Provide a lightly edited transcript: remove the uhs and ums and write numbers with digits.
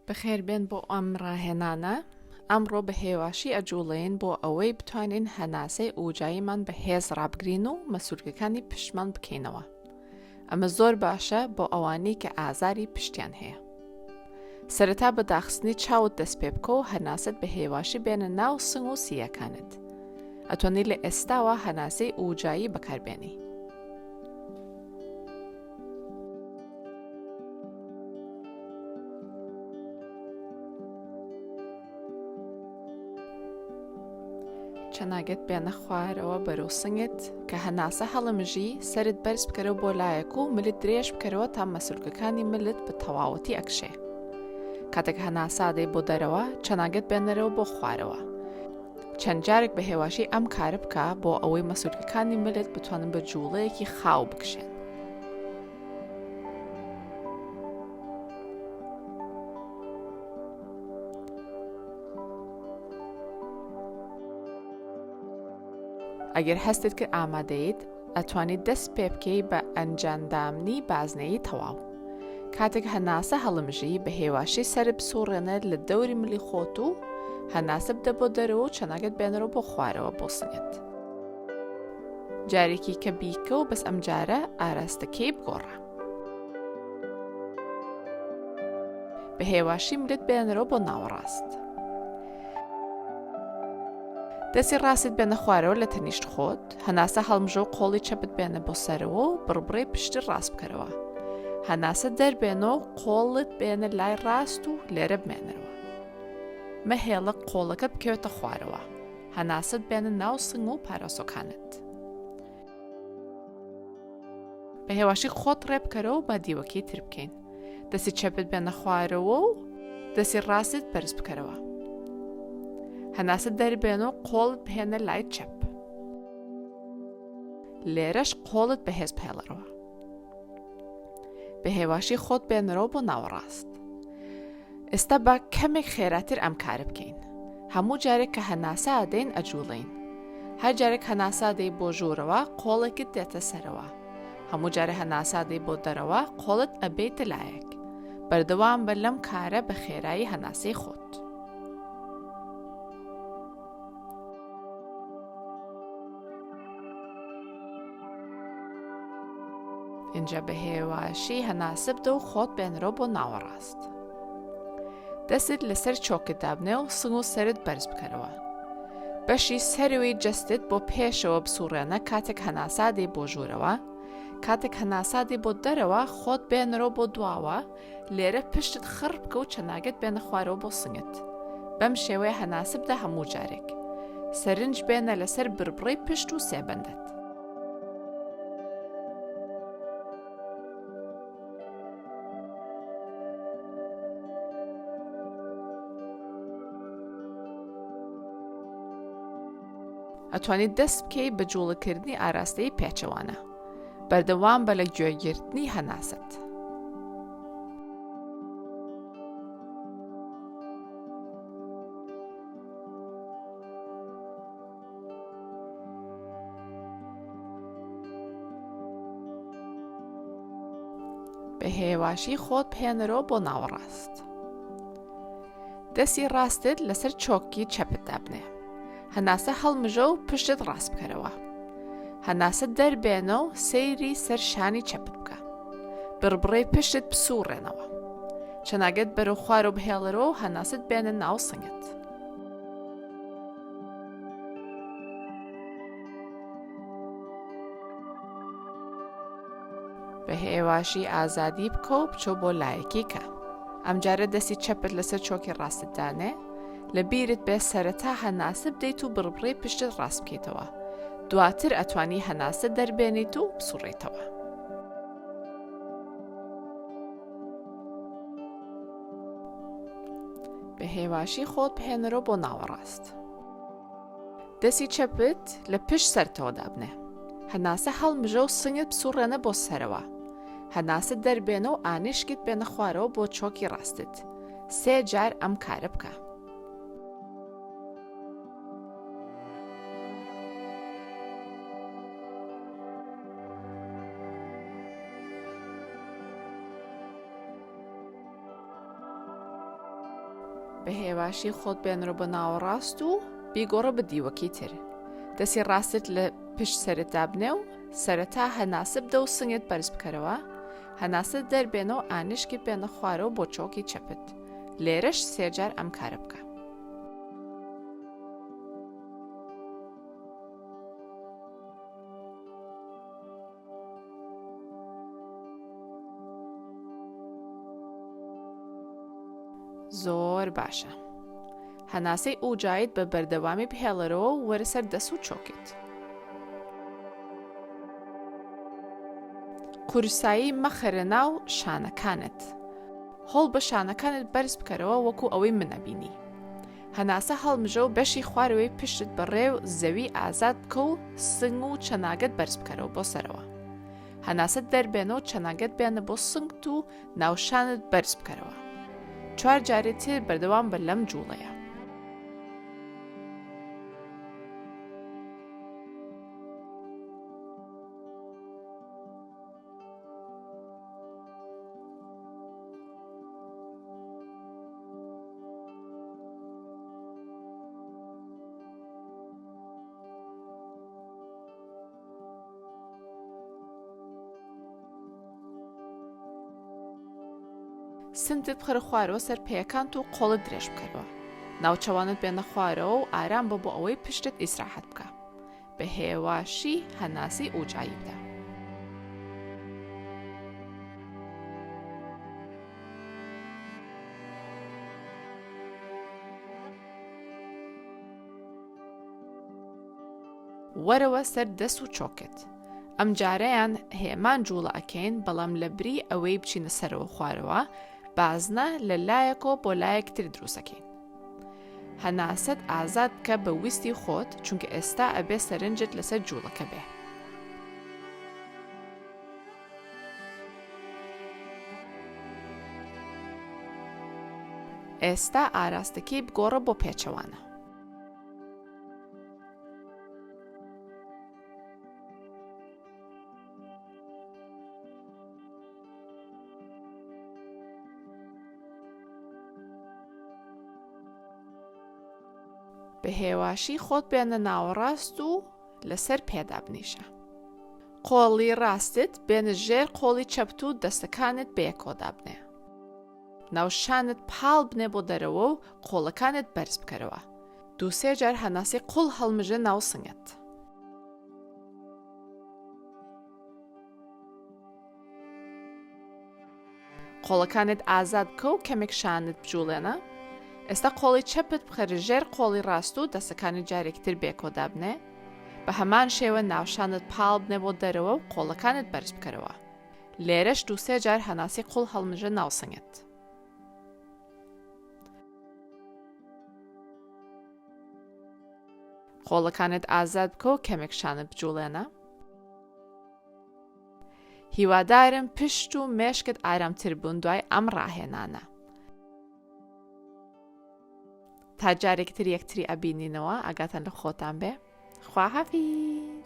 بەخێربێن بۆ ئەم ڕاهێنانە، ئەمڕۆ بە هێواشی ئەجوڵێین بۆ ئەوەی بتوانین هەناسەی ئوجاییمان بەهێز ڕابگرین و مەسوولکەکانی پشتمان بکەینەوە. ئەمە زۆر باشە بۆ ئەوانەی کە ئازاری پشتیان هەیە. سەرەتا بە داخستنی چاوت دەست پێ بکە و هەناسەت بە هێواشی بێنە ناو سنگ و سییەکانت. ئەتوانی لە ئێستاوە هەناسەی ئوجایی بەکاربێنی. چەناگەت بێنە خوارەوە بەرەو سنگت کە هەناسە هەڵمژی سەرت بەرز بکەرەوە بۆ لایەک و ملت درێژ بکەرەوە تا مەسولکەکانی ملت بە تەواوەتی ئەکشێ کاتێک هەناسادەی بۆ دەرەوە چەناگەت بێنەرەوە بۆ خوارەوە چەند جارێک بە هێواشی ئەم کارە بکە بۆ ئەوەی مەسولکەکانی ملت بتوانن بە جوڵەیەکی خاو بکشێن. ئەگەر هەستت کرد ئامادەیت ئەتوانیت دەست پێ بکەی بە ئەنجاندامنی بازنەیی تەواو. کاتێک هەناسە هەڵمژی بە هێواشی سەرت بسوڕێنە لە دەوری ملی خۆت و هەناسە بدە بۆ دەرەوە و چەناگەت بێنەرەوە بۆ خوارەوە بۆ سنگت. جارێکی کە بیکە و بەس ئەمجارە ئاراستەکەی بگۆڕە. بە هێواشی ملت بێنەرەوە بۆ ناوەڕاست. دەستی ڕاستت بێنە خوارەوە لە تەنیشت خۆت، هەناسە هەڵمژە و قۆڵی چەپت بێنە بۆ سەرەوە و بڕبڕەی پشتت ڕاست بکەرەوە. هەناسە دەربێنە و قۆڵت بێنە لای ڕاست و لێرە بمێنەرەوە. مەهێڵە قۆڵەکەت بکەوێتە خوارەوە. هەناسەت بێنە ناو سنگ و پاراسۆکانت. بە هێواشی خۆت ڕێ بکەرەوە و با دیوەکەی تر بکەین. دەستی چەپت بێنە خوارەوە و دەستی ڕاستت بەرز بکەرەوە. هەناسە دەربێنە و قۆڵت بهێنە لای چەپ. لێرەش قۆڵت بەهێز بهێڵەرەوە. بە هێواشی خۆت بێنەرەوە بۆ ناوەڕاست. ئێستا با کەمێک خێراتر ئەم کارە بکەین. هەموو جارێک کە هەناسە ئەدەین ئەجوڵێین. هەر جارێک هەناسە ئەدەی بۆ ژوورەوە قۆڵێکت دێتە سەرەوە. هەموو جارێ هەناسە ئەدەی بۆ دەرەوە قۆڵت ئەبەیتە لایەک. بەردەوام بە لەم کارە بە خێرایی هەناسەی خۆت. ئینجا بە هێواشی هەناسە بدە و خۆت بێنەرەوە بۆ ناوەڕاست. دەستت لەسەر چۆکت دابنێ و سنگ و سەرت بەرز بکەرەوە. بەشی سەروی جەستت بۆ پێشەوە بسوڕێنە کاتێک هەناسا دێی بۆ ژوورەوە، کاتێک هەناسا دێی بۆ دەرەوە خۆت بێنەرەوە بۆ دواوە، لێرە پشتت خڕ بکە و چەناگەت بێنە خوارەوە بۆ سنگت. بەم شێوەیە هەناسە بدە هەموو جارێک. سەرنج بێنە لەسەر بڕبڕەی پشت و سێبەندت. ئەتوانیت دەست بکەیت بە جوڵەکردنی ئاراستەی پێچەوانە. بەردەوام بە لە گوێگرتنی هەناسەت. بە هێواشی خۆت بهێنەرەوە بۆ ناوەڕاست. دەستی ڕاستت لەسەر چۆکی چەپت دابنێ. هەناسە هەڵمژە و پشتت ڕاست بکەرەوە. هەناسە دەربێنە و سەیری سەر شانی چەپت بکە. بڕبڕەی پشتت بسوڕێنەوە. چەناگەت بەرەو خوارەوە بهێڵەرەوە و هەناسەت بێنە ناو سنگت. بە هێواشی ئازادی بکە و بچۆ بۆ لایەکی کە. ئەمجارە دەستی چەپت لەسەر چۆکی ڕاستت دانێ، لە بیرت بێ سەرەتا هەناسە بدەیت و بڕبڕەی پشتت ڕاست بکەیتەوە، دواتر ئەتوانی هەناسە دەربێنیت و بسوڕێیتەوە. بە هێواشی خۆت بهێنەرەوە بۆ ناوەڕاست. دەستی چەپت لە پشت سەرتەوە دابنێ. هەناسە هەڵمژە و سنگت بسوڕێنە بۆ سەرەوە. هەناسە دەربێنە و ئانیشکت بێنە خوارەوە بۆ چۆکی ڕاستت. سێ جار ئەم کارە بکە. بە هێواشی خۆت بێنەرە بۆ ناوەڕاست و بیگۆڕە بە دیوەکەی تر. دەستی ڕاستت لە پشت سەرت دابنێ و سەرەتا هەناسە بدە و سنگت بەرز بکەرەوە، هەناسە دەربێنە و ئانیشکت بێنە خوارەوە بۆ چۆکی چەپت. لێرەش سێجار ئەم کارە بکە. زۆر باشە. هەناسەی ئوجایت بە بەردەوامی بهێڵەرەوە و وەرە سەر دەس و چۆکت. قورسایی مەخەرە ناو شانەکانت. هۆڵ بە شانەکانت بەرز بکەرەوە وەکو ئەوەی من ئەبینی. هەناسە هەڵمژە و بەشی خوارەوەی پشتت بە ڕێ و زەوی ئازاد بکە و سنگ و چەناگەت بەرز بکەرەوە بۆ سەرەوە. هەناسە دەربێنە و چەناگەت بێنە بۆ سنگت و ناوشانت بەرز بکەرەوە. چوار جارێ تر بەردەوام بە لەم جوڵەیە. سنتت بخەرە خوارەوە سەر پێیەکانت و قۆڵت درێژ بکەرەوە. ناوچەوانت بێنە خوارەوە و ئارام بە بۆ ئەوەی پشتت ئیسراحەت بکا. بە هێواشی هەناسەی ئوجایی بدە. وەرەوە سەر دەس و چۆکت. ئەمجارەیان هێمان جوڵە ئەکەین بەڵام لەبری ئەوەی بچینە سەرەوە خوارەوە بازنە لە لایەکەوە بۆ لایەک تر دروستەکەین. هەناسەت ئازاد بکە بە ویستی خۆت چونکە ئێستا ئەبێ سەرنجت لەسەر جوڵەکە بێ. ئێستا ئاراستەکەی بگۆڕە بۆ پێچەوانە. بە هێواشی خۆت بێنە ناوەڕاست و لەسەر پێ دابنیشە. قۆڵی ڕاستت بێنە ژێر قۆڵی چەپت و دەستەکانت بەیەکەوە دابنێ. ناوشانت پاڵ بنێ بۆ دەرەوە و قۆڵەکانت بەرز بکەرەوە. دووسێ جار هەناسەی قوڵ هەڵمژە ناو سنگت. قۆڵەکانت ئازاد بکە و کەمێک شانت بجوڵێنە. ئێستا قۆڵی چەپت بخەرە ژێر قۆڵی ڕاست و دەستەکانت جارێکی تر بەیەکەوە دابنێ. بە هەمان شێوە ناوشانت پاڵ بنێ بۆ دەرەوە و قۆڵەکانت بەرز بکەرەوە. لێرەش دووسێ جار هەناسەی قوڵ هەڵمژە ناو سنگت. قۆڵەکانت ئازاد بکە و کەمێک شانت بجوڵێنە. هیوادارم پشت و مێشکت ئارامتر بوون دوای ئەم ڕاهێنانە. تا جارێکی تر یەکتری ئەبینینەوە ئاگاتان لە خۆتان بێ خواحافیز.